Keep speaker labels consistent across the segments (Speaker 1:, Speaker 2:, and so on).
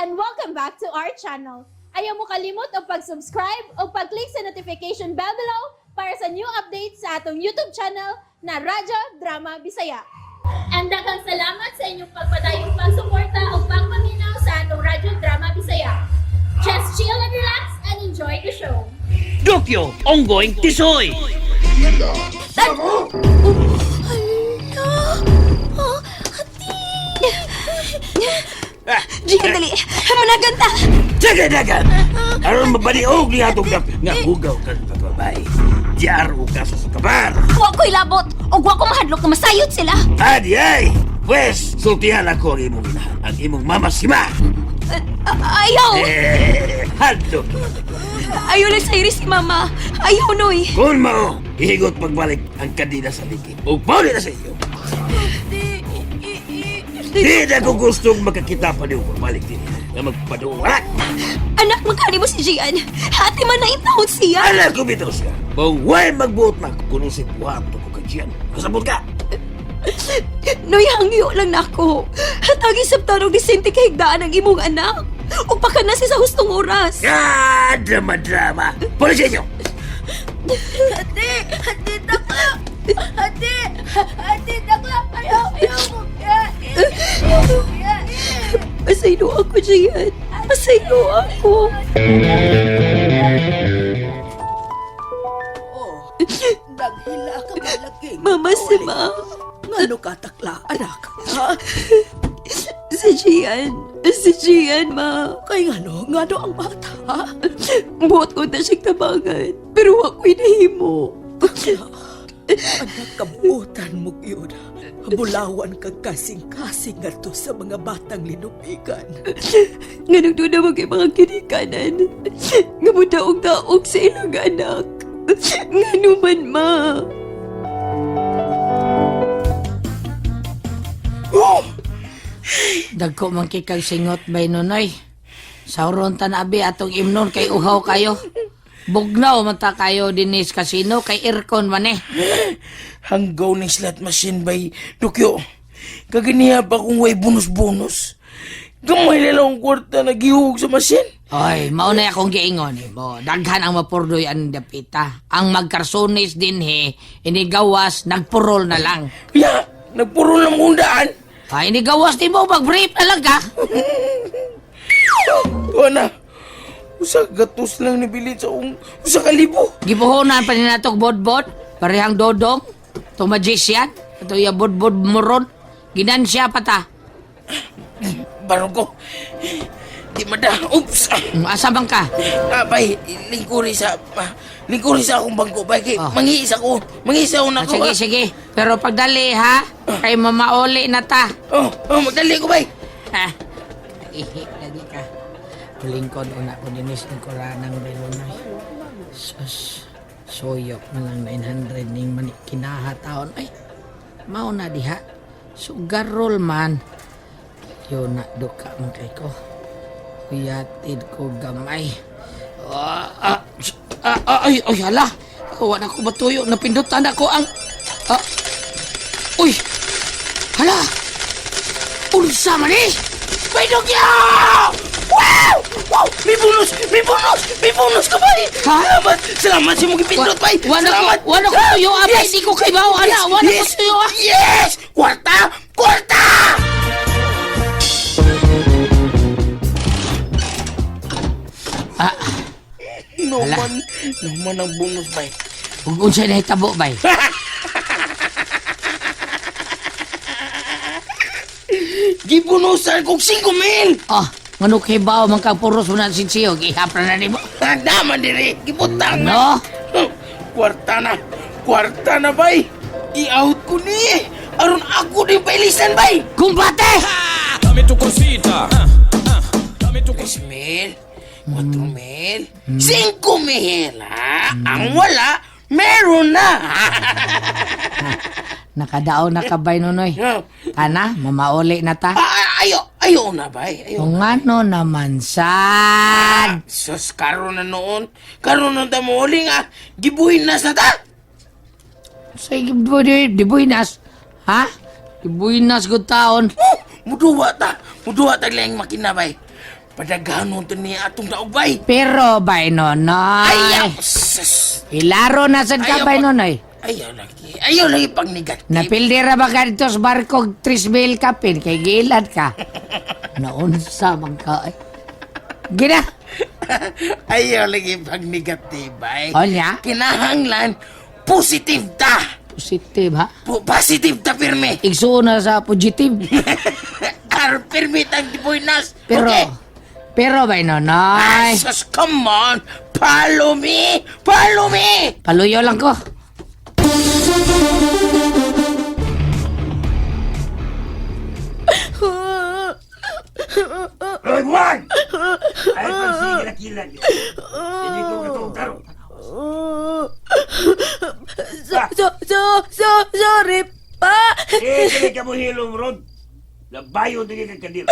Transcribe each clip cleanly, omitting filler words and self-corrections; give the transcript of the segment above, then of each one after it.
Speaker 1: And welcome back to our channel. Ayaw mo kalimot og pag-subscribe o pag-click sa notification bell below para sa new updates sa atong YouTube channel na Radyo Drama Bisaya. And daghang salamat sa inyong pagpadayong pagsuporta o pagpaminaw sa atong Radyo Drama Bisaya. Just chill and relax and enjoy the show.
Speaker 2: Dokyo, ongoing tisoy.
Speaker 3: Gian, dali. Managanta.
Speaker 2: Dagan, dagan! Aron mabaliog ni atong dap nga hugaw kag pagbabay. Diaro ka sa sukabar.
Speaker 3: Wa ko'y labot. O wa ko mahadlok na masayod sila.
Speaker 2: Adi ay! Pwes, sultihan ako ang imong inahan, ang imong mama sima.
Speaker 3: Ayaw.
Speaker 2: Eh, hadlok.
Speaker 3: Ayaw lang sa iris si Mama. Ayaw, Noy.
Speaker 2: Kung mao, ihigot pagbalik ang kadina sa likid. Ug pauli na sa iyo. Di na ko gustong makakita pa niyo pagbalik din nga magpaduwak.
Speaker 3: Anak, magkani mo si Gian. Hati man na intawon siya.
Speaker 2: Ala ko bitaw siya. Kung way magbuot na kuno si buhato ko kajian. Kasabot ka.
Speaker 3: Noy, hangyo lang nako. Hatagi sa tanong disente kay higdaan ang imong anak. O baka na siya sa hustong oras.
Speaker 2: Ah, drama drama. Puli sa inyo.
Speaker 4: Ate! Ate, takla! Ate! Ate, takla! Ayaw! Ayaw mo! Ayaw mo!
Speaker 3: Pasaylo ako, Gian. Pasaylo ako.
Speaker 4: Oh, Daghila ka malaki.
Speaker 3: Mama, si Ma.
Speaker 4: Ngano ka takla, anak? Ha?
Speaker 3: Si Gian. Si Gian, Ma.
Speaker 4: Kay ngano? Ngano ang bata, ha?
Speaker 3: Buot ko na siyang tabangan. Pero ako'y nahimo.
Speaker 4: Anak, kabuotan mo yun. Bulawan kag kasing-kasing ngadto sa mga batang linupikan.
Speaker 3: Nga nagdoon na kay mga kinikanan. Nga mo daog-daog sa ilang anak. Nga naman, ma.
Speaker 5: Dagko man kay kag singot bay nonoy. Sauron ta na abi atong imnon kay uhaw kayo. Bugnaw man ta kayo dinis kasino kay aircon man eh.
Speaker 6: Hanggaw ng slot machine bay Dukyo. Kaganiha pa kung way bonus-bonus. Gamay na lang ang kwarta nagihug sa machine.
Speaker 5: Oy, mao na akong giingon eh. Mo, daghan ang mapurdoy ang dapita. Ang magkarsonis dinhi, inigawas nagpurol na lang.
Speaker 6: Ya, nagpuro lang mong daan.
Speaker 5: Ay, inigawas di mo mag-brief na lang ka.
Speaker 6: Tuwa na. Usa gatos lang nabili sa akong usa ka libo.
Speaker 5: Gipuhunan pa ni natog bodbod, parehang dodong, to magician, ato ya bodbod moron. Ginansya pa ta.
Speaker 6: Barong ko. Di mada. Oops.
Speaker 5: Asa man ka?
Speaker 6: Ah, bay, lingkuri sa akong bangko bay kay
Speaker 5: Oh.
Speaker 6: mangiis ako. Mangiis ako na
Speaker 5: Ah,
Speaker 6: ako.
Speaker 5: sige, sige. Pero pagdali ha, kay mamaoli na ta.
Speaker 6: Oh, oh, magdali ko bay.
Speaker 5: Ha? Ihi, lagi ka. Lingkod una ko dinis ng koranang Belonoy. Sus, suyok na lang 900 ning manik kinaha taon. Ay, mao na diha. Sugarol man. Yun na, duka man kay ko. Kuyatid ko gamay. Ah, ah, ah, ah, ay, ay, hala. Wala ko matuyo. Napindutan ako ang... Ah, uy! Hala! Unsa man eh!
Speaker 6: Bay, Dukyo! Wow! Wow! May bonus! May bonus! May bonus ka, bay!
Speaker 5: Ha?
Speaker 6: Salamat! Salamat sa imong gipindot, bay!
Speaker 5: Wala ko,
Speaker 6: Salamat!
Speaker 5: wala ko tuyo, ah, bay. Di ko kay bawo, ana. Wala ko tuyo, ah.
Speaker 6: Yes! Kwarta! Kwarta!
Speaker 5: Ah,
Speaker 6: No
Speaker 5: Hala.
Speaker 6: man, no man ang bonus, bay.
Speaker 5: ug unsay nahitabo, bay?
Speaker 6: Gibonusan kog 5 mil!
Speaker 5: Oh, ngano kay bawo man ka puros mo na sinsiyo, gihapra na nimo.
Speaker 6: Handa man diri! Gibutang
Speaker 5: No?
Speaker 6: na! Kwarta na! Kwarta na, bay! I-out ko ni! Aron ako din pailisan, bay!
Speaker 5: Kumbate!
Speaker 7: Dame tu cosita.
Speaker 6: 3 mil, 4 mil, 5 mil, ha? Ang wala, meron na!
Speaker 5: Nakadaon na ka, bay, Nonoy. Ana, mamauli na ta.
Speaker 6: Ah, ah, ayo, ayo na, bay. Ayo.
Speaker 5: Kung ano naman, sad.
Speaker 6: Sus, karon na noon. Karon na ta mo uli nga. Gibuhin na sa ta.
Speaker 5: Sige, dibuhinas. Ha? Dibuhinas good taon.
Speaker 6: Oh, muduwa ta. Muduwa ta lang makina, bay. Padaghanon to niya atong daog bay.
Speaker 5: Pero bay nonoy.
Speaker 6: Ayaw! Sus!
Speaker 5: Ilaro na sad ka
Speaker 6: Ayaw
Speaker 5: bay
Speaker 6: pa-
Speaker 5: nonoy.
Speaker 6: Ayaw lagi. Ayaw lagi pang negative.
Speaker 5: Napildi ra ba ka dito sa barko 3 mil kapin kay giilad ka. Naunsa man ka ay. Gina.
Speaker 6: Ayaw lagi pang negative bay.
Speaker 5: Onya?
Speaker 6: Kinahanglan, positive ta.
Speaker 5: Positive ha.
Speaker 6: Positive ta pirmi.
Speaker 5: Igsuon na sa positive.
Speaker 6: Aron pirmi tang dibuinas.
Speaker 5: Pero
Speaker 6: Okay.
Speaker 5: pero bay nonoy.
Speaker 6: Sus, come on! Follow me! Follow me!
Speaker 5: Paluyo lang ko.
Speaker 2: Hoy, Juan! Ay, pagsige na kilan. Hindi ko katong taro.
Speaker 3: So, so, so, so, sorry pa.
Speaker 2: Eh, dili ka mo hilom ron. Labayo dili ka kandila.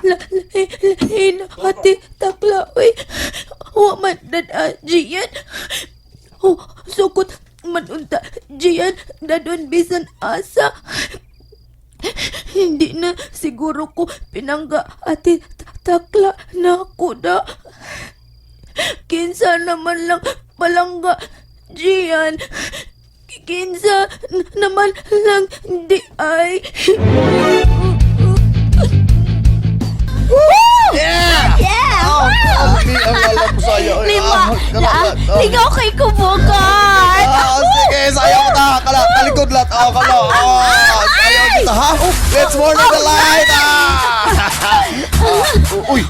Speaker 3: Lain, ate, takla, uy. Wa man dada, Gian. Oh, sukot man unta, Gian, dadon bisan asa. Hindi na siguro ko pinangga, ate, takla na ako da. Kinsa naman lang palangga, Gian. Kinsa naman lang di ay.
Speaker 8: Yeah!
Speaker 1: Yeah!
Speaker 8: Oh, ang alam ko sa'yo. Ay,
Speaker 1: Lima!
Speaker 8: ah, kala- ah.
Speaker 1: Ligaw kay Kubugart!
Speaker 8: Ah, sige, sayaw ta. Kala, talikod lat. Oh, kala. Oh, sayaw kita, ha? Let's more than the light. Ah! Ah, uy,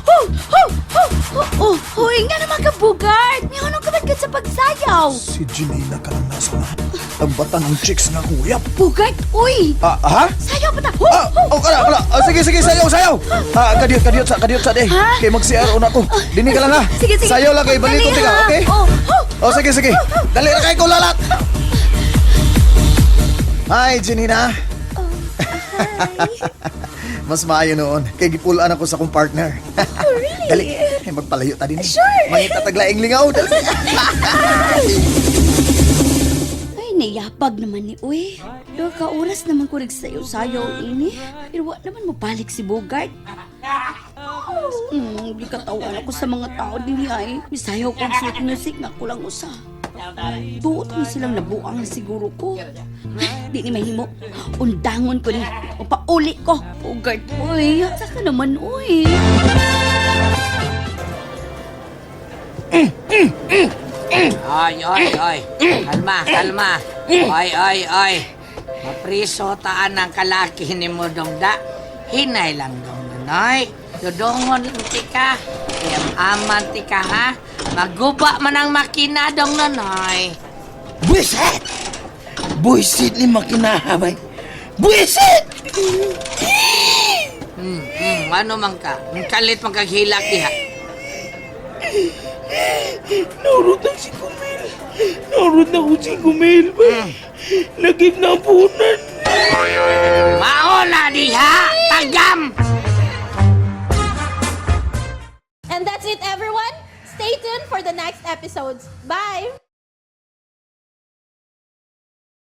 Speaker 3: Oh, hoy, nga naman ka, Bugart! Nga anong kabad ka sa pagsayaw?
Speaker 8: si Janina ka lang nasa lahat. Ang bata ng chicks nga kuyap.
Speaker 3: Bugart, uy!
Speaker 8: Ah, ha?
Speaker 3: Sayaw pa ta! Ho,
Speaker 8: Ah,
Speaker 3: ho!
Speaker 8: oh, kala, kala. Ah, sige, sige, sayaw, sayaw. Ah, kadiyot, kadiyot sa, kadiyot sa, de.
Speaker 3: Ha?
Speaker 8: Kay mag-CR una ko. Dini ka lang, ha?
Speaker 3: Sige, sige.
Speaker 8: Sayaw lang kay balik
Speaker 3: Dali,
Speaker 8: ko,
Speaker 3: ha?
Speaker 8: okay?
Speaker 3: Oh, ho!
Speaker 8: Oh, sige, sige. Dali na kay ko lalat. Hi, Janina.
Speaker 3: Oh,
Speaker 8: Mas maayo noon. Kay gipulaan ako sa akong partner.
Speaker 3: Oh, really?
Speaker 8: Dali. Eh, magpalayo ta din. eh.
Speaker 3: Sure.
Speaker 8: Mangita taglaing lingaw. Dali.
Speaker 3: Ay, niyapag naman ni Uy. Duha ka oras naman ko nagsayaw-sayaw ini. Pero wa naman mabalik si Bogart. Di katawan ako sa mga tao din ay. Misayaw kong sweet music nga kulang usa. Tuot ni silang nabuang na siguro ko. Ay, di ni mahimo. Undangon ko ni. O pauli ko. Bogart, uy. Saka naman, uy.
Speaker 5: Oy, oy, oy. Kalma, kalma. Oy, oy, oy. Mapriso taan ang kalaki ni mo dongda. Hinay lang dong nonoy. Dudungon lang tika. Aman tika ha. Maguba man ang makina dong nonoy.
Speaker 6: Buisit! Buisit ni makinahabay. Buisit!
Speaker 5: Ano man ka? Ang kalit man kag hilak diha.
Speaker 6: Naurot ang si Kumil. Naurot na ko si Kumil. Bay. Nagip na ang punan.
Speaker 5: Mauna diha! Tagam!
Speaker 1: And that's it, everyone. Stay tuned for the next episodes. Bye!